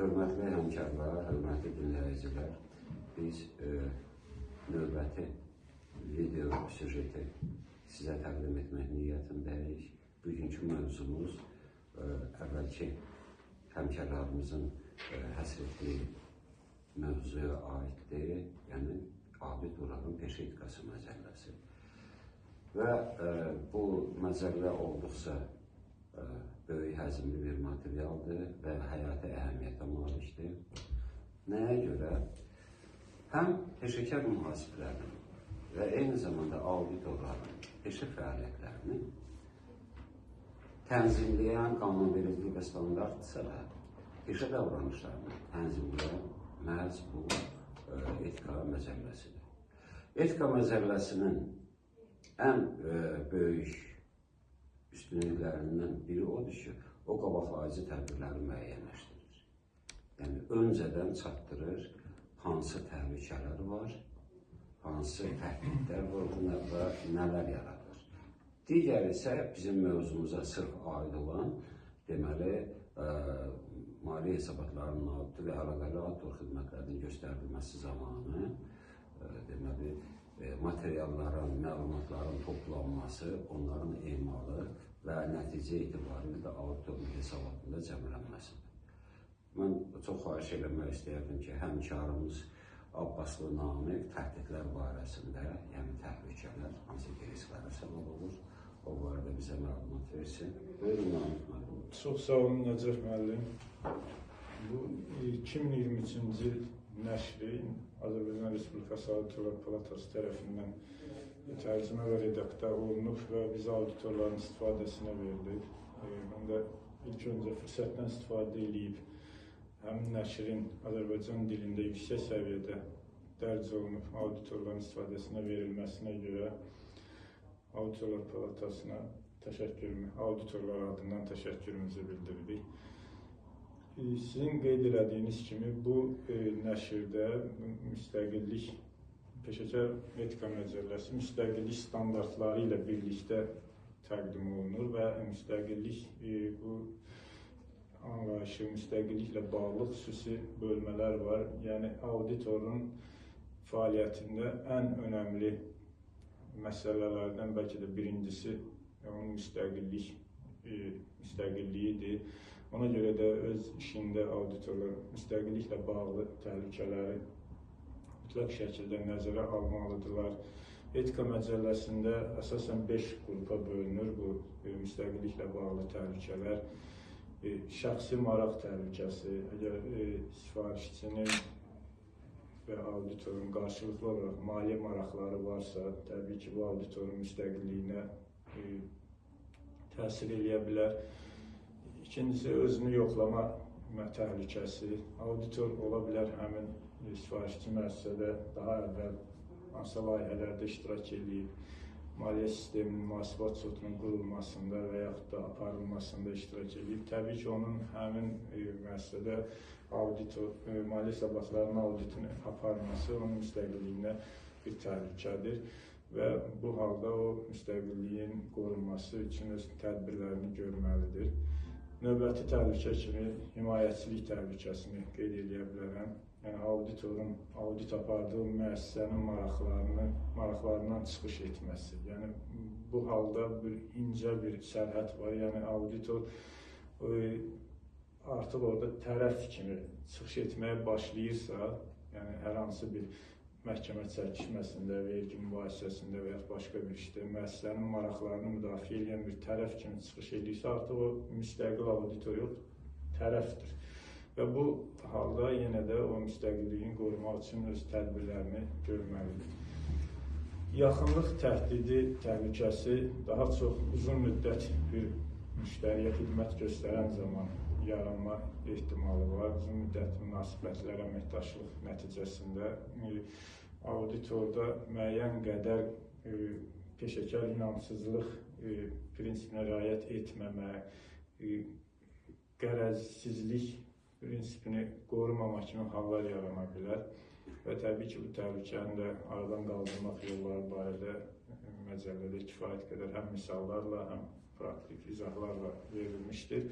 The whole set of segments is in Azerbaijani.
Hörmətli həmkarlar, hörmətli dinləyicilər, biz növbəti video süjeti sizə təqdim etmək niyyətindəyik. Bugünkü mövzumuz əvvəlki həmkarlarımızın həsr etdiyi mövzuya aiddir, yəni auditorların peşə etikası məcəlləsi. Və bu məcəllə olduqca böyük həcmli bir materialdır və həyati əhəmiyyətə malikdir. Nəyə görə? Həm peşəkar mühasiblərin və eyni zamanda auditorların peşə fəaliyyətlərini tənzimləyən qanunvericilik və standartsa da peşə davranışlarını tənzimləyən məhz bu etika məcəlləsidir. Etika məcəlləsinin ən böyük üstünlüklərindən biri odur ki, o qabaqlayıcı tədbirləri müəyyənləşdirir. Yəni, öncədən çatdırır hansı təhlükələr var, hansı təhdidlər var və nələr yaradır. Digər isə bizim mövzumuza sırf aid olan, deməli, maliyyə hesabatlarının auditi və əlaqəli auditor xidmətlərinin göstərilməsi zamanı, deməli, materialların, məlumatların toplanması, onların emalı və nəticə etibarilə də auditorun hesabatında cəmlənməsidir. Mən çox xahiş eləmək istəyərdim ki, həmkarımız Abbaslı Namiq təhdidlər barəsində, yəni təhlükələr, hansı ki risklərə səbəb olur, o barədə bizə məlumat versin. Buyurun Namiq müəllim. Çox sağ olun Nəcəf müəllim. Bu 2023-cü il nəşri Azərbaycan Respublikası Auditorlar Palatası tərəfindən tərcümə və redaktə olunub və biz auditorların istifadəsinə verilir. Mən də ilk öncə fürsətdən istifadə eləyib həmin nəşrin Azərbaycan dilində yüksək səviyyədə dərc olunub auditorların istifadəsinə verilməsinə görə Auditorlar Palatasına təşəkkürümü, auditorlar adından təşəkkürümüzü bildiririk. Sizin qeyd elədiyiniz kimi bu nəşrdə müstəqillik, peşəkar etika məcəlləsi müstəqillik standartları ilə birlikdə təqdim olunur və müstəqillik bu anlayışı, müstəqilliklə bağlı xüsusi bölmələr var. Yəni auditorun fəaliyyətində ən önəmli məsələlərdən bəlkə də birincisi onun müstəqilliyidir. Ona görə də öz işində auditorlar müstəqilliklə bağlı təhlükələri mütləq şəkildə nəzərə almalıdırlar. Etika məcəlləsində əsasən 5 qrupa bölünür bu müstəqilliklə bağlı təhlükələr. Şəxsi maraq təhlükəsi, əgər sifarişçinin və auditorun qarşılıqlı olaraq maliyyə maraqları varsa, təbii ki, bu auditorun müstəqilliyinə təsir eləyə bilər. İkincisi, özünü yoxlama təhlükəsi. Auditor ola bilər həmin sifarişçi müəssisədə daha əvvəl hansısa layihələrdə iştirak eləyib, maliyyə sisteminin, mühasibat sütununun qurulmasında və yaxud da aparılmasında iştirak eləyib. Təbii ki, onun həmin müəssisədə auditor, maliyyə hesabatlarının auditini aparması onun müstəqilliyinə bir təhlükədir və bu halda o müstəqilliyin qorunması üçün öz tədbirlərini görməlidir. Növbəti təhlükə kimi himayəçilik təhlükəsini qeyd eləyə bilərəm. Yəni auditorun audit apardığı müəssisənin maraqlarından çıxış etməsi. Yəni bu halda bir incə bir sərhəd var. Yəni auditor artıq orada tərəf kimi çıxış etməyə başlayırsa, yəni hər hansı bir məhkəmə çəkişməsində, vergi mübahisəsində və yaxud başqa bir işdə müəssisənin maraqlarını müdafiə edən bir tərəf kimi çıxış edirsə, artıq o müstəqil auditor yox, tərəfdir. Və bu halda yenə də o müstəqilliyin qorumaq üçün öz tədbirlərini görməlidir. Yaxınlıq təhdidi, təhlükəsi daha çox uzun müddət bir müştəriyə xidmət göstərən zaman yaranma ehtimalı var. Uzun müddətli münasibətlər, əməkdaşlıq nəticəsində auditorda müəyyən qədər peşəkar inamsızlıq prinsipinə riayət etməmə, qərəzsizlik prinsipini qorumama kimi hallar yarana bilər və təbii ki, bu təhlükəni də aradan qaldırmaq yolları barədə məcəllədə kifayət qədər həm misallarla, həm praktik izahlarla verilmişdir.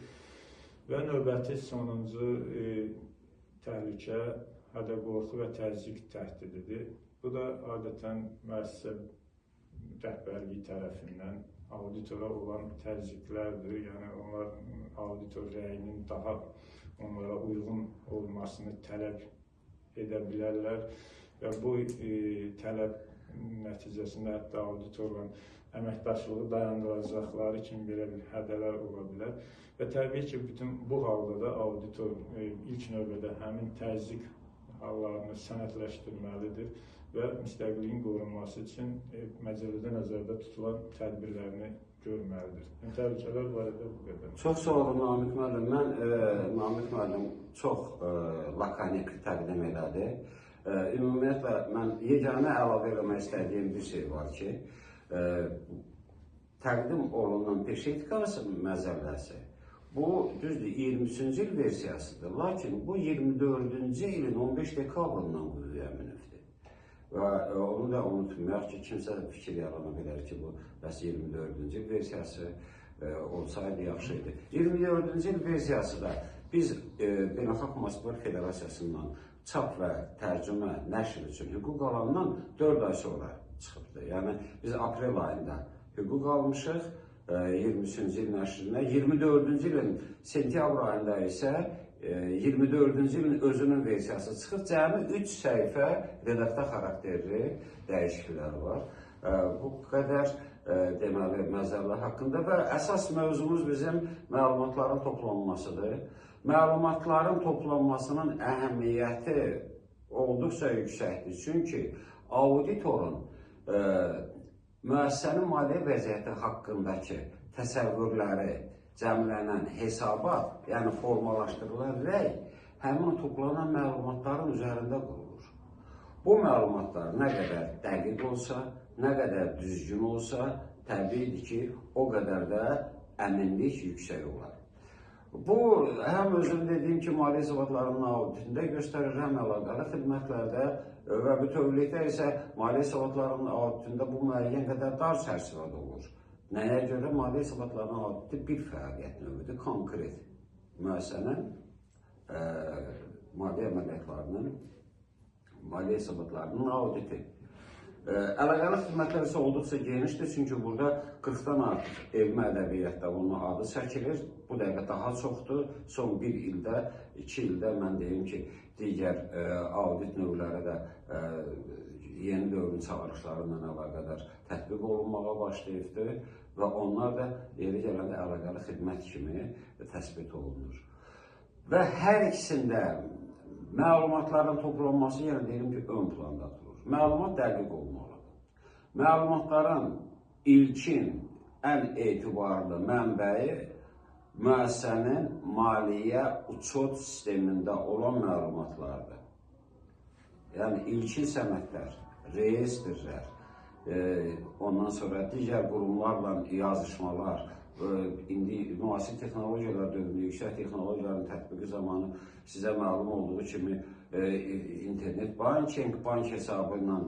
Və növbəti sonuncu təhlükə, hədə qorxu və təzyiq təhdididir. Bu da adətən müəssisə rəhbərliyi tərəfindən auditora olan təzyiqlərdir. Yəni onlar auditor rəyinin daha onlara uyğun olmasını tələb edə bilərlər və bu tələb nəticəsində hətta auditorla əməkdaşlığı dayandıracaqları kimi belə bir hədələr ola bilər. Və təbii ki, bütün bu halda da auditor ilk növbədə həmin təzyiq hallarını sənədləşdirməlidir və müstəqilliyin qorunması üçün məcəllədə nəzərdə tutulan tədbirlərini görməlidir. Yəni, təhlükələr barədə bu qədər. Çox sağ olun Namiq müəllim. Mən Namiq müəllim çox lakonik təqdim elədi. Ümumiyyətlə, mən yeganə əlavə eləmək istədiyim bir şey var ki, təqdim olunan Peşə Etikası məcəlləsi, bu düzdür 23-cü il versiyasıdır, lakin bu 24-cü ilin 15 dekabrından qüvvəyə minibdir. Və onu da unutmayaq ki, kimsə fikir yarana bilər ki, bu bəs 24-cü il versiyası olsaydı yaxşı idi. 24-cü il versiyası da biz Beynəlxalq Mühasiblər Federasiyasından çap və tərcümə, nəşr üçün hüquq alandan 4 ay sonra çıxıbdır. Yəni biz aprel ayında hüquq almışıq 23-cü il nəşrinə, 24-cü ilin sentyabr ayında isə 24-cü ilin özünün versiyası çıxır. Cəmi 3 səhifə redaktə xarakterli dəyişikliklər var. Bu qədər deməli məcəllə haqqında və əsas mövzumuz bizim məlumatların toplanmasıdır. Məlumatların toplanmasının əhəmiyyəti olduqca yüksəkdir. Çünki auditorun müəssisənin maliyyə vəziyyəti haqqındakı təsəvvürləri cəmlənən hesabat, yəni formalaşdırılan rəy həmin toplanan məlumatların üzərində qurulur. Bu məlumatlar nə qədər dəqiq olsa, nə qədər düzgün olsa, təbiidir ki, o qədər də əminlik yüksək olar. Bu, həm özüm dediyim ki, maliyyə hesabatlarının auditində göstərir, həm əlaqəli xidmətlərdə və bütövlükdə isə maliyyə hesabatlarının auditində bu müəyyən qədər dar çərçivədə olur. Nəyə görə? Maliyyə hesabatlarının auditi bir fəaliyyət növüdür, konkret müəssisənin maliyyə əməliyyatlarının, maliyyə hesabatlarının auditi. Əlaqəli xidmətlər isə olduqca genişdir, çünki burada 40-dan artıq elmi ədəbiyyatda bunun adı çəkilir. Bu dəqiqə daha çoxdur. Son bir ildə, 2 ildə mən deyim ki, digər audit növləri də yeni dövrün çağırışlarından əlaqədar tətbiq olunmağa başlayıbdır və onlar da yeri gələndə əlaqəli xidmət kimi təsbit olunur. Və hər ikisində məlumatların toplanması, yəni deyim ki, ön planda durur. Məlumat dəqiq olmalıdır. Məlumatların ilkin, ən etibarlı mənbəyi müəssisənin maliyyə uçot sistemində olan məlumatlardır. Yəni ilkin sənədlər, reyestrlər, ondan sonra digər qurumlarla yazışmalar, indi müasir texnologiyalar dövründə, yüksək texnologiyaların tətbiqi zamanı sizə məlum olduğu kimi internet banking, bank hesabı ilə,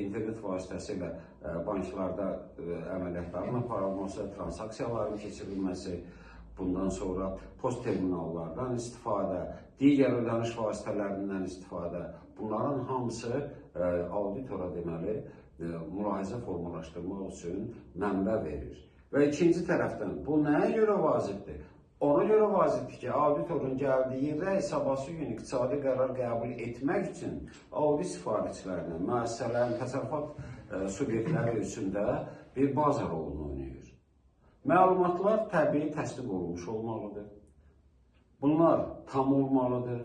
internet vasitəsilə banklarda əməliyyatların aparılması, transaksiyaların keçirilməsi, bundan sonra post terminallardan istifadə, digər ödəniş vasitələrindən istifadə, bunların hamısı auditora deməli mülahizə formalaşdırmaq üçün mənbə verir. Və ikinci tərəfdən bu nəyə görə vacibdir? Ona görə vacibdir ki, auditorun gəldiyi rəy sabahsı gün iqtisadi qərar qəbul etmək üçün audit sifarişçilərinin, müəssisələrin, təsərrüfat subyektləri üçün də bir baza rolunu oynayır. Məlumatlar təbii təsdiq olunmuş olmalıdır. Bunlar tam olmalıdır.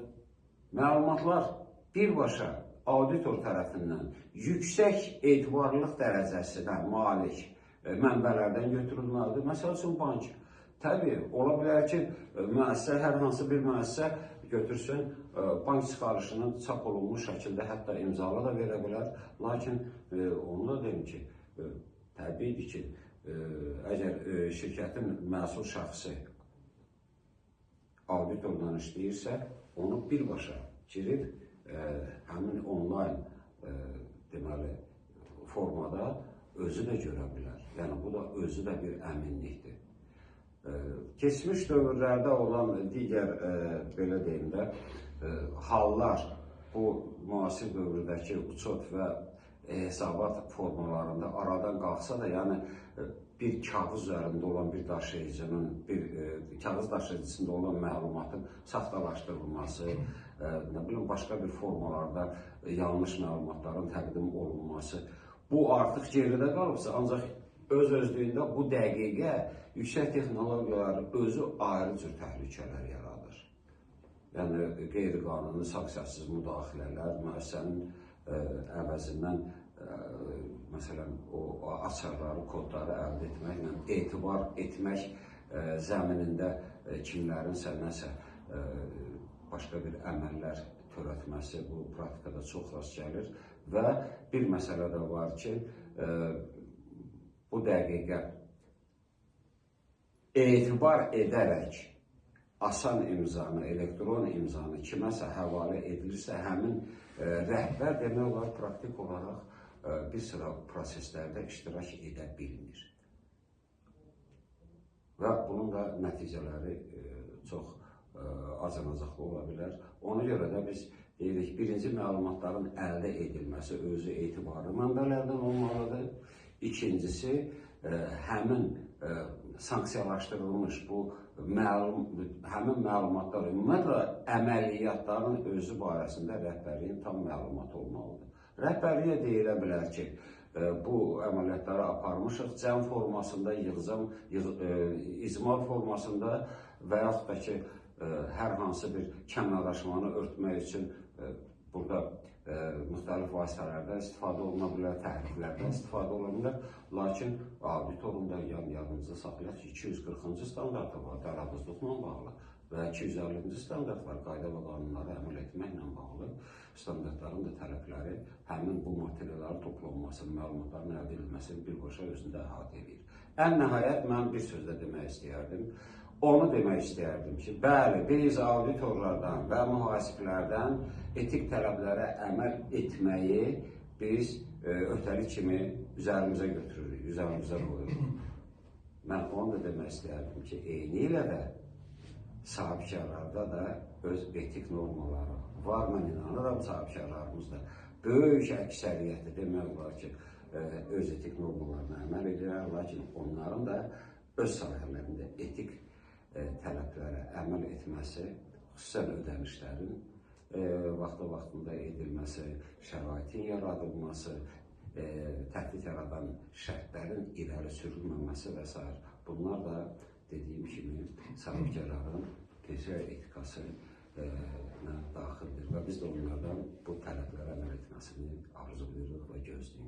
Məlumatlar birbaşa auditor tərəfindən yüksək etibarlılıq dərəcəsinə malik mənbələrdən götürülməlidir. Məsəl üçün bank. Təbii, ola bilər ki, müəssisə, hər hansı bir müəssisə götürsün, bank çıxarışını çap olunmuş şəkildə hətta imzala da verə bilər. Lakin onu da deyim ki, təbiidir ki, əgər şirkətin məsul şəxsi auditorla işləyirsə, onu birbaşa girib həmin onlayn deməli formada özü də görə bilər. Yəni bu da özü də bir əminlikdir. Keçmiş dövrlərdə olan digər, belə deyim də, hallar bu müasir dövrdəki uçot və hesabat formalarında aradan qalxsa da, yəni bir kağız üzərində olan bir daşıyıcının, bir kağız daşıyıcısında olan məlumatın saxtalaşdırılması, nə bilim, başqa bir formalarda yanlış məlumatların təqdim olunması, bu artıq geridə qalıbsa, ancaq öz-özlüyündə bu dəqiqə yüksək texnologiyaların özü ayrı cür təhlükələr yaradır. Yəni, qeyri-qanuni, sanksiyasız müdaxilələr, müəssisənin əvəzindən, məsələn, o açarları, kodları əldə etməklə, etibar etmək zəminində kimlərinsə nəsə başqa bir əməllər törətməsi bu praktikada çox rast gəlir və bir məsələ də var ki, bu dəqiqə etibar edərək asan imzanı, elektron imzanı kiməsə həvalə edilirsə, həmin rəhbər demək olar praktik olaraq bir sıra proseslərdə iştirak edə bilmir. Və bunun da nəticələri çox acınacaqlı ola bilər. Ona görə də biz deyirik, birinci məlumatların əldə edilməsi özü etibarlı mənbələrdən olmalıdır. İkincisi, həmin sanksiyalaşdırılmış bu həmin məlumatlar, ümumiyyətlə əməliyyatların özü barəsində rəhbərliyin tam məlumatı olmalıdır. Rəhbərliyə deyilə bilər ki, bu əməliyyatları aparmışıq, cəm formasında, yığcam, icmal formasında və yaxud da ki, hər hansı bir kənarlaşmanı örtmək üçün burada müxtəlif vasitələrdən istifadə oluna bilər, təhriflərdən istifadə oluna bilər. Lakin auditorun da yadımızda saxlayaq ki, 240-cı standartı var, dərabızlıqla bağlı və 250-ci standart var, qayda və qanunlara əməl etməklə bağlı standartların da tələbləri həmin bu materialların toplanması, məlumatların əldə edilməsini birbaşa özündə əhatə edir. Ən nəhayət, mən bir sözlə demək istəyərdim. Onu demək istəyərdim ki, bəli, biz auditorlardan və mühasiblərdən etik tələblərə əməl etməyi biz ötəri kimi üzərimizə götürürük, üzərimizə qoyuruq. Mən onu da demək istəyərdim ki, eynilə də sahibkarlarda da öz etik normaları var. Mən inanıram, sahibkarlarımız da böyük əksəriyyəti demək olar ki, öz etik normalarına əməl edirlər, lakin onların da öz sahələrində etik tələblərə əməl etməsi, xüsusən ödənişlərin vaxtı-vaxtında edilməsi, şəraitin yaradılması, təhdid yaradan şərtlərin irəli sürülməməsi və s. Bunlar da dediyim kimi sahibkarların peşə etikasına daxildir və biz də onlardan bu tələblərə əməl etməsini arzulayırıq və gözləyirik.